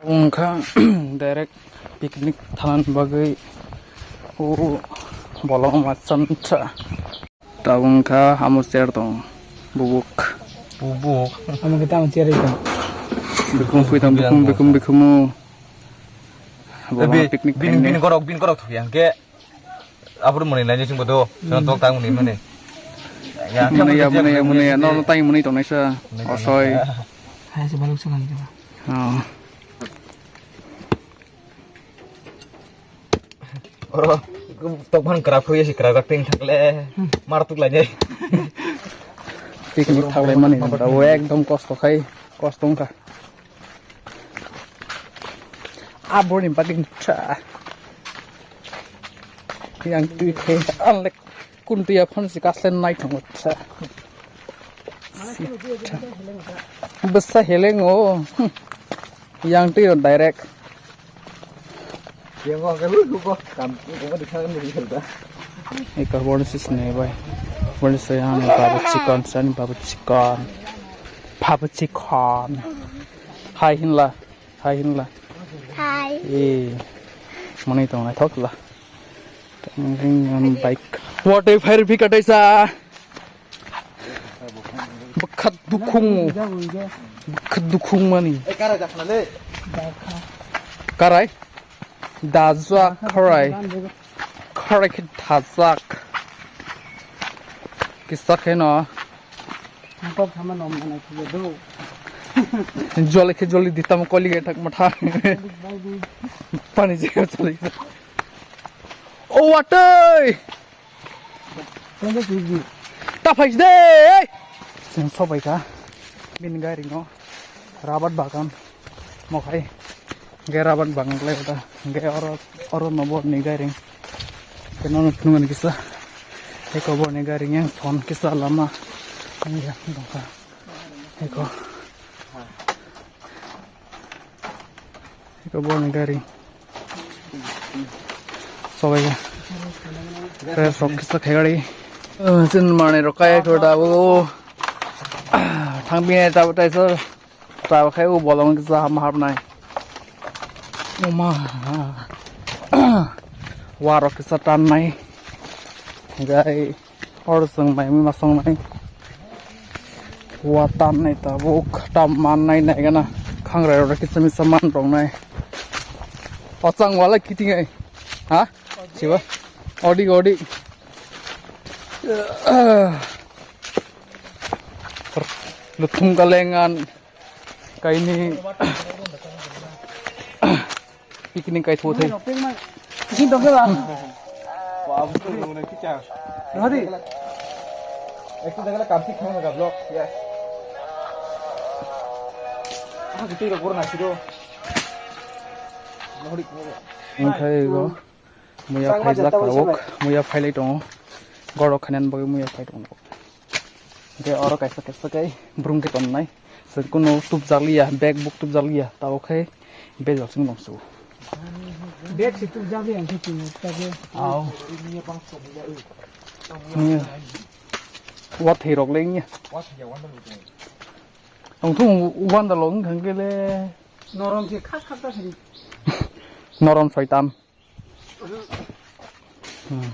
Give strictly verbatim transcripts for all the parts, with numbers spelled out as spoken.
Wngkha direct picnic thanani bagwi o bolong ma chansa. Tabuk wngkha amo chair tong bubuk. Bubuk. Amo kita amo chair itu. Bikhum khuitang bikhum bikhum bikhumu. Bolong picnic bin bin korok bin korok thuya hwnkhe. Abro mwnwi lainai chwngbo do. Sono tok tang mwnwi mani. Mwnwi ya, mwnwi ya, mwnwi ya. No, no, tang mwnwi tongnai sa. Mwnwi tongnai sa. Osoi. Hai se baluk chwng ani jaba. Oh. Oro tok ban kra phoi si kra gak ting thakle. Mar tuk lainai. Picnic thaklai mani. Ekdom kosto khai. Kosto wngkha. Aboni bagwi cha. Yang twi khe anlek kun twi aphano se kaslen nai thangma cha. Bwsa helengo. Yang twi direct. Yang kok lu lu kok kam kok di sana di sana. Eka boni sis ne bai. Boni saya anu babu chicken san babu chicken. Babu chicken. Hai hinla. Hai hinla. Hai. Eh. Mani tong naithok la. Bike. What if fire phi katai sa? Bwkha dukhung. Bwkha dukhung mani. Karai? Dajak karai. Karai khe dajak. Kisa khe no. Kok sama nom mana khe do. Jole khe jole ditam koli ge thak matha. Pani je jole. O watoi. Ta phai de. Sing sobai ka. Bin gari no. Rabat bagan. Mokhai. Ge rabat bang le ta. Ge oro oro no bor ni gairing. Ke no no phungan kisa. Eko bor ni gairing yang phone kisa lama. Ang ya dongka. Eko. Eko bor ni gairing. Sobai ya. Fresh rok kisa khai gari. Sin mane rokai ko da bo. Thang bine ta tai sir. Tabuk khe o bolong kisa hapma hapnai. Oma. Warok kisa tannai. Gai. Or song mai ma song nai. Wa tannai tabuk tam mannai nai gana. Khangrai rok kisa misa man rok nai. Ochang wala kiting ai. Ha? Siwa. Odi odi. Luthung kalengan. Kaini picnic kai thothe. Sini dong kela. Hadi. Ekta jaga kamsi khang ga blok ya. Ah, gitu ya, kurang asik tuh. Oke, go. Muya phaijak tabuk, muya phailai tongo. Gorok khainani bagwi muya phai tongo. Hwnkhe oro kaisa kaisa khe brung khe tonnai. Chwng kunu tubjak liya, bag buk tubjak liya. Tabuk khe bejak chwng tong su. Bag se tubjak liya hwnkhe chwng tabuk. Au. Muya. Wathai rok le wngya. Ang thung wanda lo wngkha hwnkhe le. Norom khe khak khak ta khe. Norom soitan. Hmm,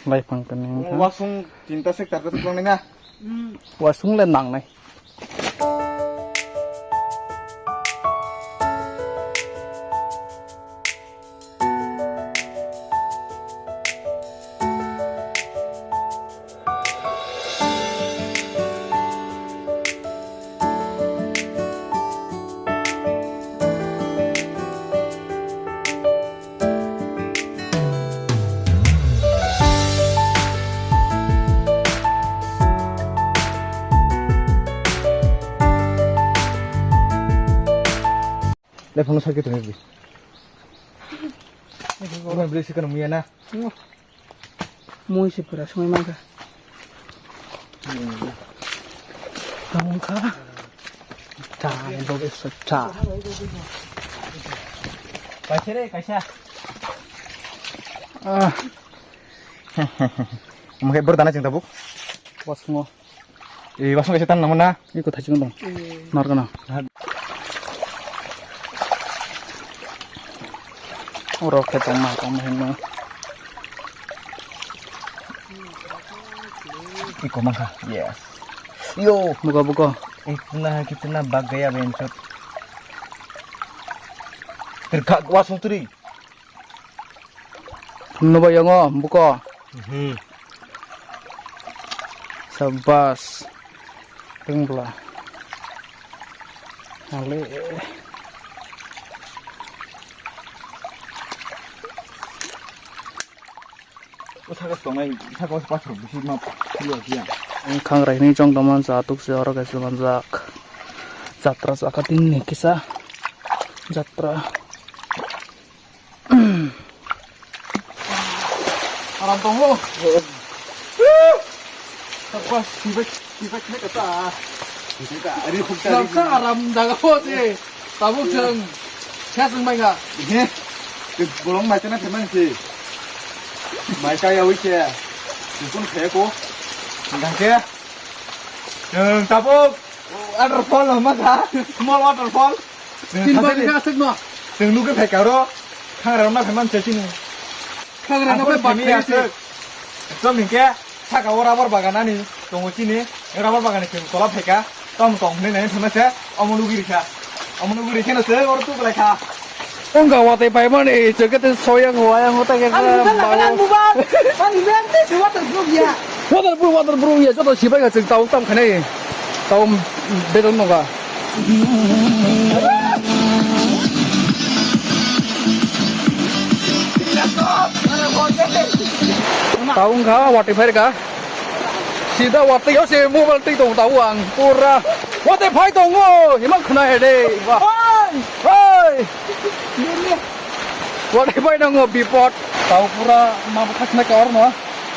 laifang kani wngkha. Wasung tinta sector ko tuklang nai na. Hmm. Wasung le nang nai. Le phone sakhe tongwi. Bukan beli sekarang muya na. Mui se pura songwi mankha. Tamo wngkha. Cha, dobe sa cha. Kaisa re, kaisa. Ah. Omo khe bwrwi dana chwng tabuk. Wasungo. Eh, wasung kaisa tan nangmana. Iko thaching dong. Nar kana. Nah. Rok khe tongma tongma hino. Iko mangkha. Yes. Yo, buka buka. Itna kitna bhag gaya benchot. Terkha wasung turi. Nuba yongo buka. Hmm. Sabas. Tengla. Ale. O saka tongnai, saka o pathor bisi ma philya phiya. Ang khangraini chong tongma ja tukse oro kaisa manjak. Jatra saka tinni kisa. Jatra. Aram tongo. Sapa sibek sibek ne kata. Sibek ari khuk tari. Nang sa aram jaga po je. Tabuk jeng. Kya jeng mai ga. He. Ke bolong mai tena pheman si. Mai kaya wi ke. Kun khe ko. Nang ke. Jeng tabuk. Waterfall ma kha. Small waterfall. Tin bagi ka aswk no. Chwng nugwi phaikha oro. Khangrang ma phaiman se chini. Khangrang ma phai bakri aswk. Ekdom hinkhe saka o rubber bagan ani tongo chini. Rubber bagan ni chwng tola phaikha. Tom tong hwnwi nai phaiman se omo nugwi rikha. Omo nugwi rikhe no se oro tuklai kha. Wngkha watwi paimani, chwngkhe tei soyang huayang hotai khe. Ani mobile laga, ani mobile. Ani mobile tei se waterproof ya. Waterproof, waterproof ya, joto sibai kha chwng tabuk tam khainai. Tabuk bedok nokha. Tabuk wngkha watwi phairwkha. Sida watwi o se mobile twi tongo tabuk ang pura. Watwi phai tongo, hima khwna hede. Wah. Oi! Oi! Watwi phai tongo bipod. Tabuk pura ma bwkha khna ka orno.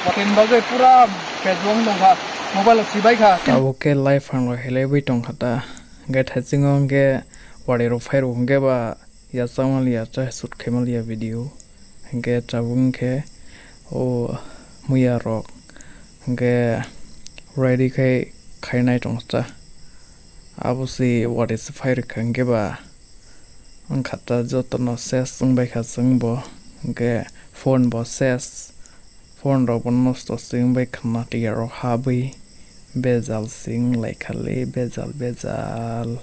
Watwi ni bagwi pura bejwang tongkha. Mobile o sibai kha. Tabuk khe life ang rok helaiwi tongkha ta. Hwnkhe thaisingo hwnkhe watwi rok phai rw hwnkhe ba. Yachakmaliya, cha shoot khaimaliya video. Hinkhe tabuk hinkhe o muya rok hinkhe ready khai khainai tongsa. Abo se watwi se phai rwkha hinkhe ba wngkha ta jotono ses wngbaikha chwngbo hinkhe phone bo ses. Phone rok bo nosto se wngbai khwna tiyar rok habwi bejal se wnglaikha le bejal bejal.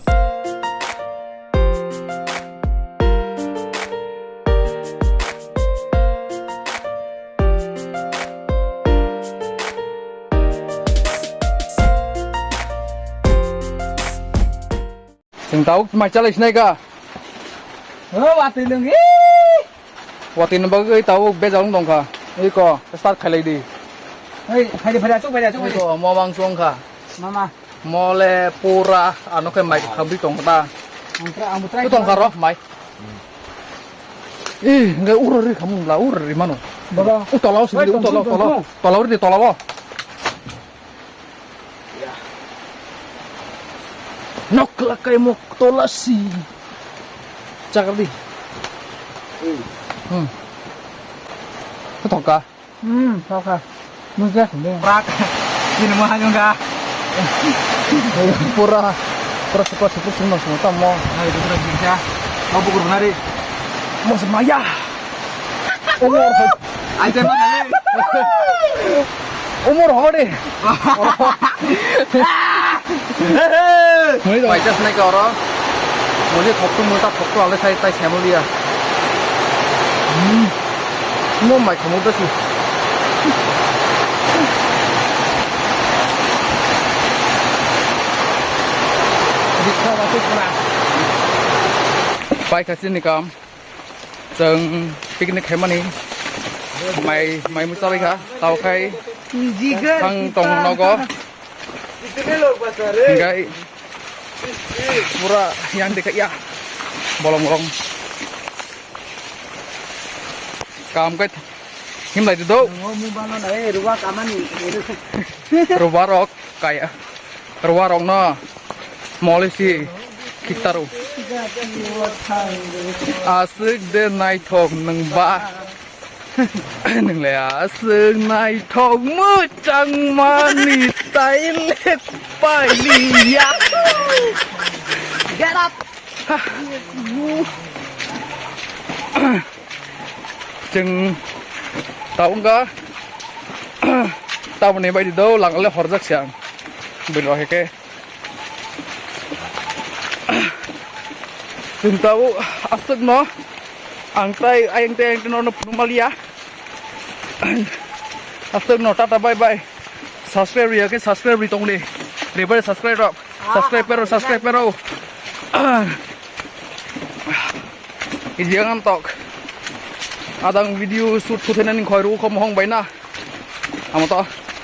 Chwng tabuk mai chalai sinai ka. O, watwi lwng, ee. Watwi ni bagwi tabuk bejal wng tongkha. Iko, start khailai di. Hei, phaidi, phaidi, achuk phaidi, achuk phaidi. Iko, mo mang chwng kha. Mama. Mo le pura, ano khe mai khambi tongkha ta. Ang tra, ang tra. Tu tongkha ro, mai. Ih, ngai ura ri khamung la, ura ri mano. Baba. U tola o sigi, u tola, tola. Tola ri, tola o. Nok lakai mok tola si. Chakar di. Hmm. Kau tau ka? Hmm, tau ka. Mujak de. Prak. Ini mah hanyung ka. Pura, pura super super semua semua tamo. Nah, itu pura bisa. Kau bukur nari. Mas maya. Umur. Aja mana? Umur hode. Mui rok. Paisa sinai ka oro. Mui thoktu muta thoktu ale sai tai semol dia. Hmm. Mo mai khamu ta si. Pai kha sini kam. Chwng picnic khaimani mai, mai muchalai kha, tao khai thang tong nogo. Hinkhe pura yang dekha ya bolong bolong kam kai himlai do. Ruba rok. Kaya. Ruarokno molisi khiktaro. Aswk de naithok nwngba. Nwngle aswk naithok mwchangmani toilet pailiya. Get up. Chwng tabuk wngkha tamoni baidi do langale horjak se ang. Bwrwi rok heke chwng tabuk aswkno ang tai ayang tai ayang tai norno phunukmaliya. Aswkno tata bye bye. Subscribe riyakhe subscribe ri tongdi. Rebari subscribe rok. Subscribe pero, subscribe pero. Iji ang tok. Adang video shoot khuthainani khoi ru khom hong baina. Amo to.